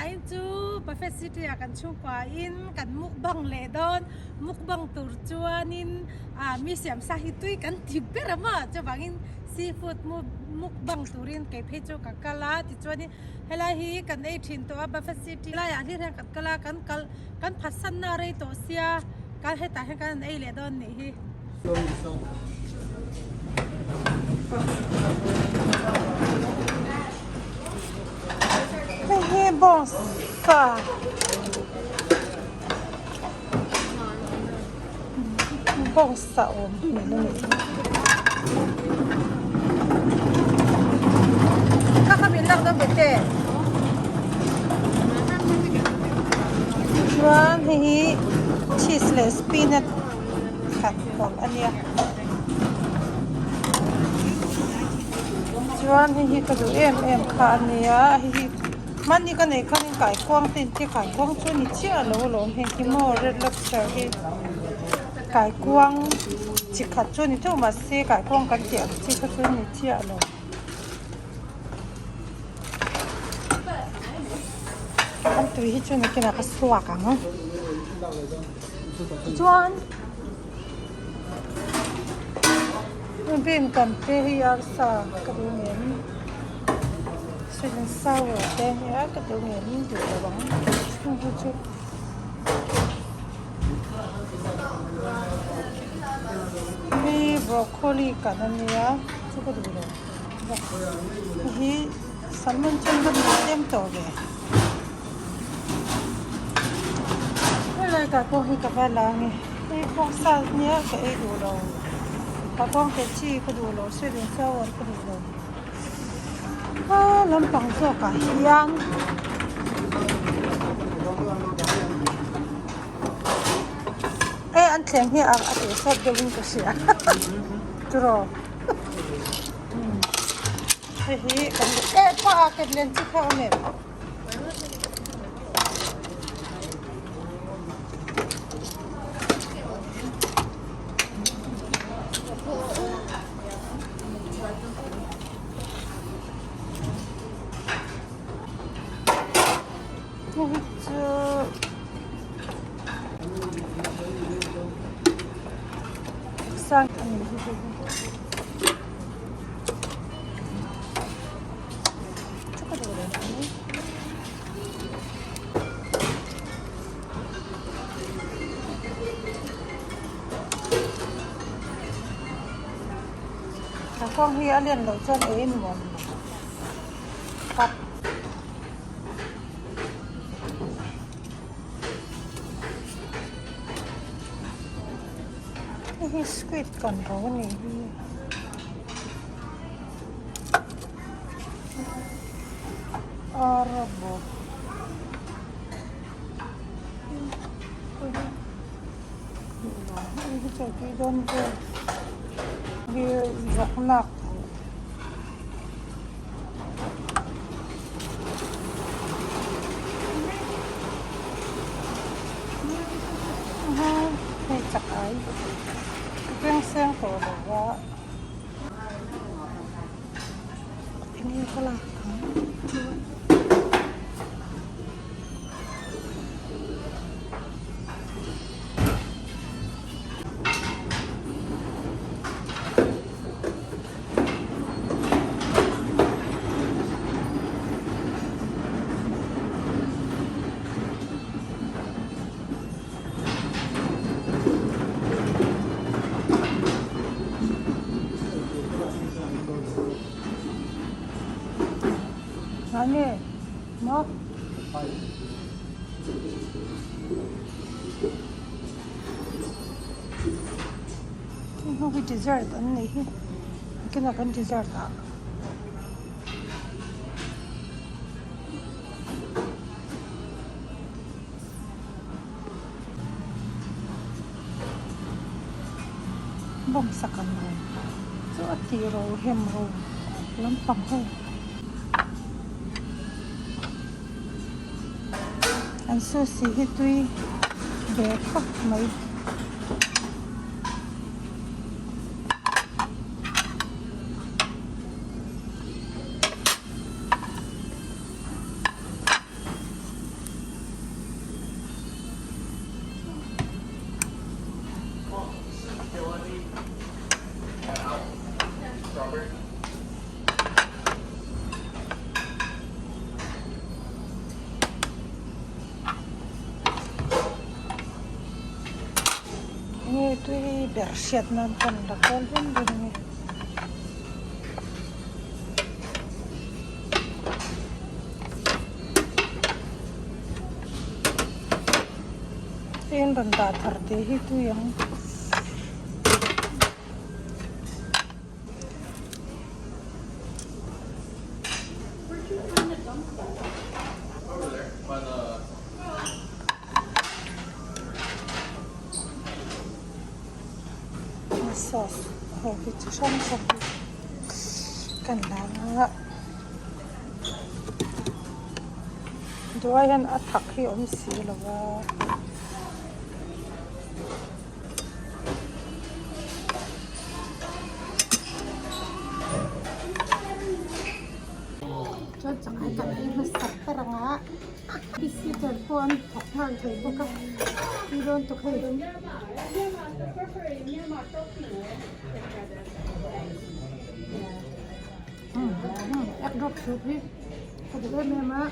Zain chu Buffet City ah kan chhungkua in kan mukbang leh dawn. Mukbang tur chuanin ah mi siam sa hi tui kan ti ber a maw chuvangin seafood mukbang turin kei phei chu ka kal a tichuanin helai hi kan ei thin tawh a Buffet City laiah hlir hian kan kal a kan kal kan phatsanna a rei tawh sia kan hetah hian kan han ei leh dawn nih hi. Hei hi bawngsa bawngsa awm hmel a nih hi kha kha min lak dawn ve te chuan hei hi cheese leh spinach khat pawlh a nia chuan hei hi ka duh em em kha a nia hei hi hmanni ka neih khanin kaikuang te inti kaikuang chu a ni chiah lo alawm heng hi maw red lobster hi kaikuang chi khat chu a ni teuh mahse kaikuang kan tih ang chi kha chu a ni chiah lo. An tui hi chu nakinah ka suak ang. Chuan bean kan te hi arsa ka duh ngem sweet and sour te nia ka duh ngem duh lo ang chung hi chu hei broccoli kan ania chu ka duh lo hei hi salmon chu an va duh tlem tawh ve. Helai tah pawh hi ka va la ange hei pawh sa nia ka ei duh lo ka kawng te chi ka duh lo sweet and sour ka duh lo a lampang zawk ah hian e an thleng hi a tih sawt deuh in ka hria tiraw hei hi kan e pa ah ket len chi kha awm em. Sang a ni hi hei hi. Kawng hi a lian loh chuan ei nuam tak. Hei hi squid kan ro a nih hi. Arbo Hei chak ai ka keng seng tawh lo a. Enge ka lak ang chuan. Nge maw hei ho hi dessert an nih hi kinah kan dessert ah. Bawngsa kan ro chu a tih ro hem ro lampang ho an sushi hi tui ve khawp mai. ber hriat nan kan la kual hlum hlum a ni. Heng rawn dah thar te hi tui ang. Sauce ho hi chi hrang hrang hi kan lam a duai hian a thak hi a awm si lo va. Chuan changkha kan ei hmasa ber ang a babysitter pawh an thawk nghal thei bawk a tui dawn tuk hei. Egg drop soup hi ka duh em em a.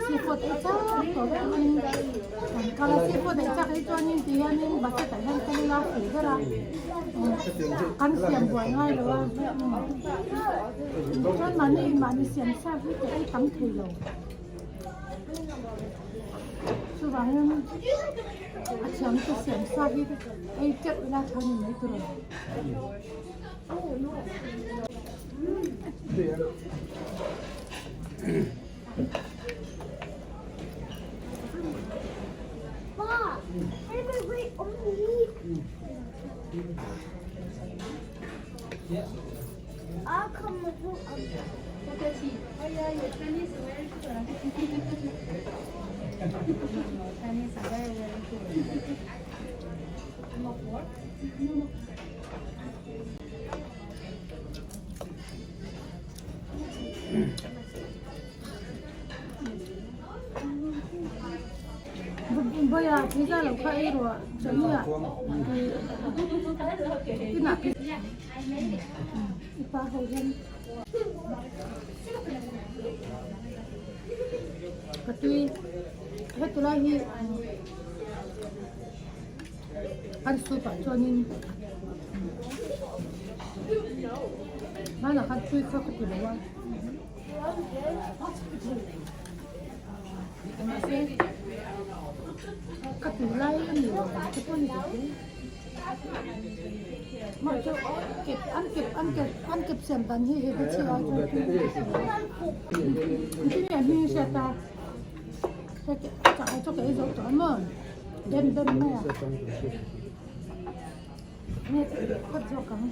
Seafood ei chak tawh vek in kan kal a seafood ei chak hi chuanin ti hianin buffet ah hian kal ila fei ber a kan siam buai ngai lo a chuan mahni mahni siam sa hi ka ei tam thei lo chuvangin a thiam chu siam sa hi ei teuh ila tha ni mai tur a ni. Bawia pizza lo kha ei ruah chawhni ah inah i pa ho hian ka tui heti lai hi an soup ah chuanin hmanah khan tui kha ka ti lo a. Mahse ka tui lai a ni lo vang te pawh a ni thei ang. Mah chu kep an kep an kep an kep siam dan hi he hmeichhia ah chuan engtin nge a hming a hriat a chah chu ka ei zo tawh a maw dem dem mai a. Nge phawt zawk ang.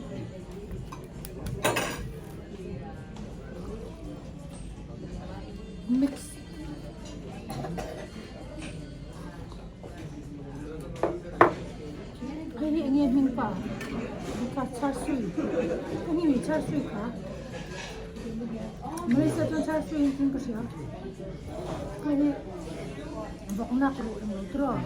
Mix. Hei hi enge hming pa? Kha char sui. Hei hi char sui kha. Malaysia chuan char sui in ka hria. Hei hi vawk nak ruh englo tiraw.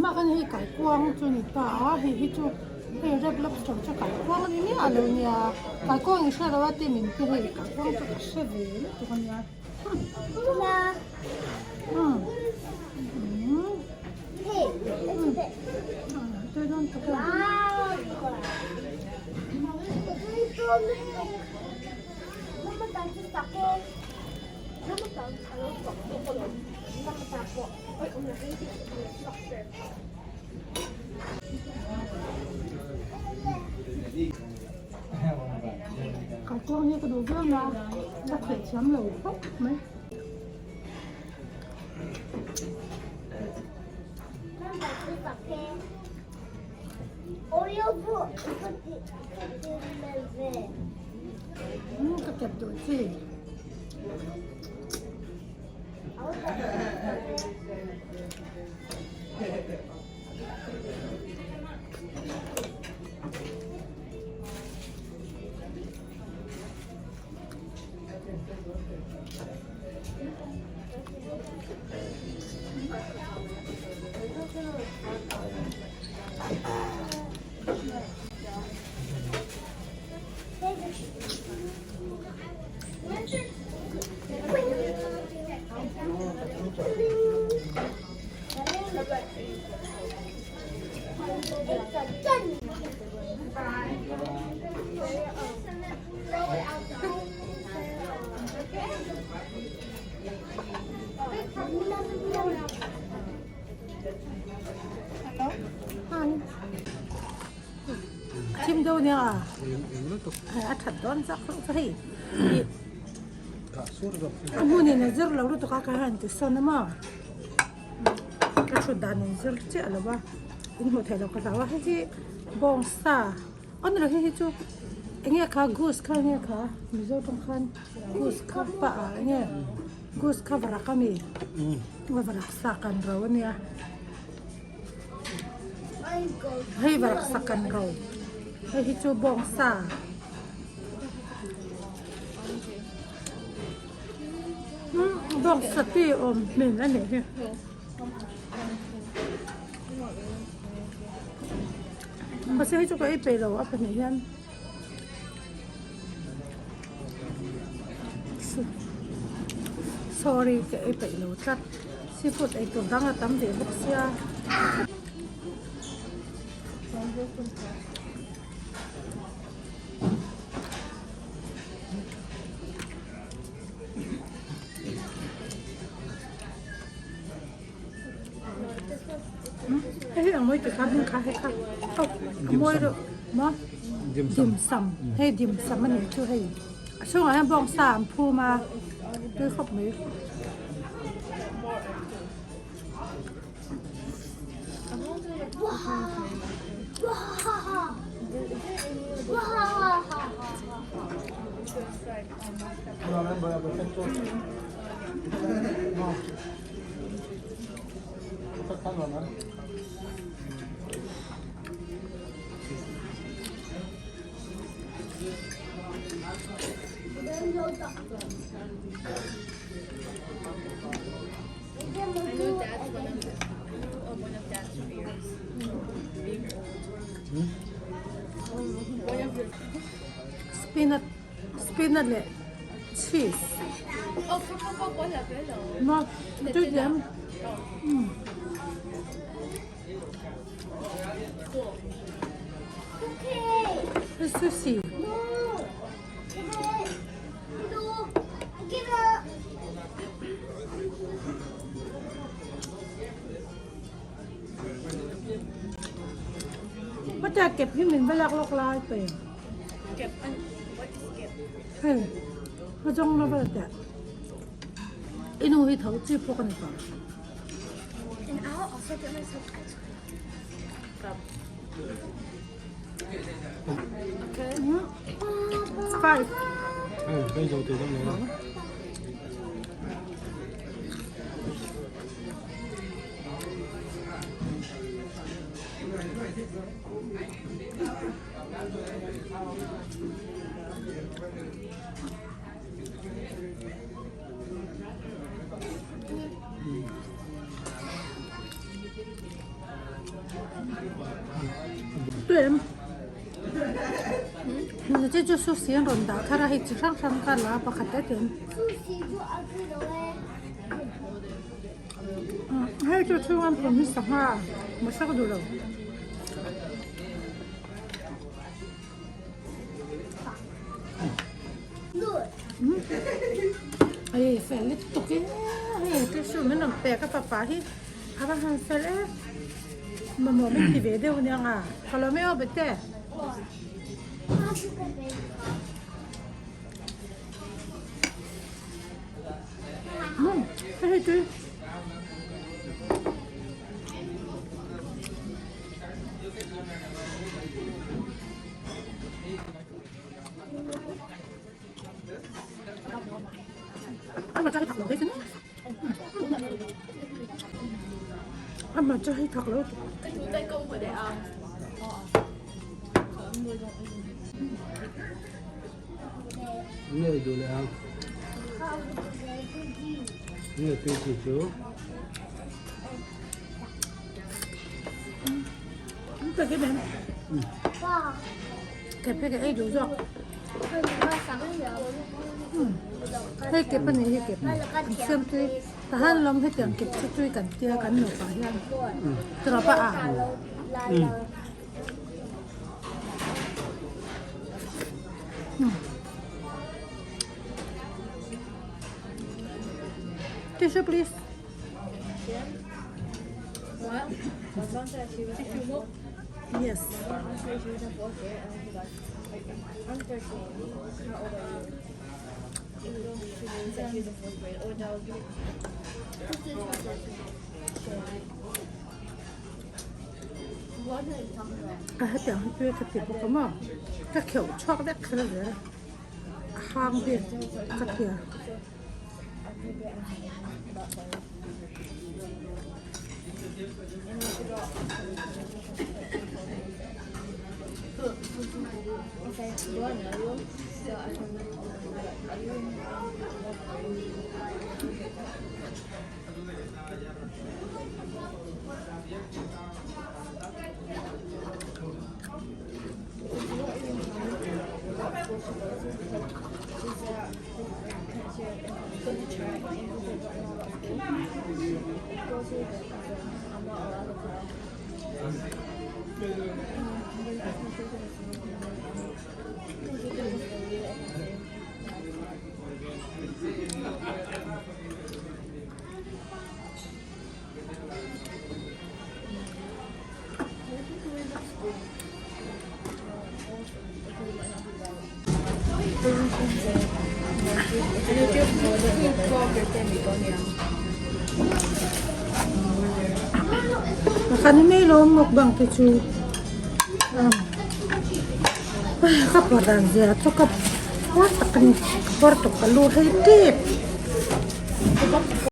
Mah khan hei kaikuang chu a ni ta a hei hi chu hei red lobster chu kaikuang a ni miah lo nia kaikuang in hre lo a tin in te hei kaikuang chu ka hre ve lutuk a nia Kaikuang hi ka duh viau na ka theih thiam lo khawp mai. Ka kep duh chi. Thim deuh nia a that dawn zak hlauh chu hei a hmunin a zir lo lutuk a ka han ti sawn a maw ka thut dan in zir chiah lo va in hmuh theih loh ka hlau a hei hi bawngsa aw ni lo hei hi chu eng nge kha goose kha eng nge kha mizo tawng khan goose kha pah ah eng nge goose kha varak a mi varak sa kan ro a nia. Hei varak sak kan ro hei hi chu bawngsa bawngsa ti awm hmel a nih hi mahse hei chu ka ei peih lo a pahnih hian. Sorry ka ei peih lo tlat seafood ei tur dang a tam ve bawk sia. Hei hi ang mawi ti kha hming kha hei kha aw a mawi reuh maw dim sum hei dim sum a nih chu hei a chhungah hian bawngsa an phum a tui khawp mai. Spinach spinach leh cheese maw tui lem Sushi. Heta kep hi min va lak lawk lai pe. Kep an what is kep? Hei a zawng la vel teh. I nu hi tho chi pawh ka ni tawh. And I'll also get myself ice cream. Okay. Five. Hei bei zo te deuh nei a. Tuem Chu chu sushi an rawn dah thar a hei chi hrang hrang kha la pakhat te te hei chu chhung an phawm hi sangha mahse ka duh lo. Hei fel lutuk in hei tissue min rawn pek a fapa hi a va han fel em mamawh min ti ve deuh ania nga ka lo mai aw bete. Hei tui. Amah chu hei thak lo. Nge duh leh ang. Nge tui chi chu. Kep hi ka ei duh zawk. Hei kep a nih hi kep. An siam tui. Tahan lawm hetiang kep chu tui kan tia kan nupa hian. Trawpa a. Tissue please. Yes. A hetiang hi tui ka ti bawk a maw ka kheuh chhuak vek kher zel a a hang vel ka thlir. Kha ni mai lo mukbang te chu ka pawr dan zia chu ka puar tak a ni ka puar tawp ka lu hei tep.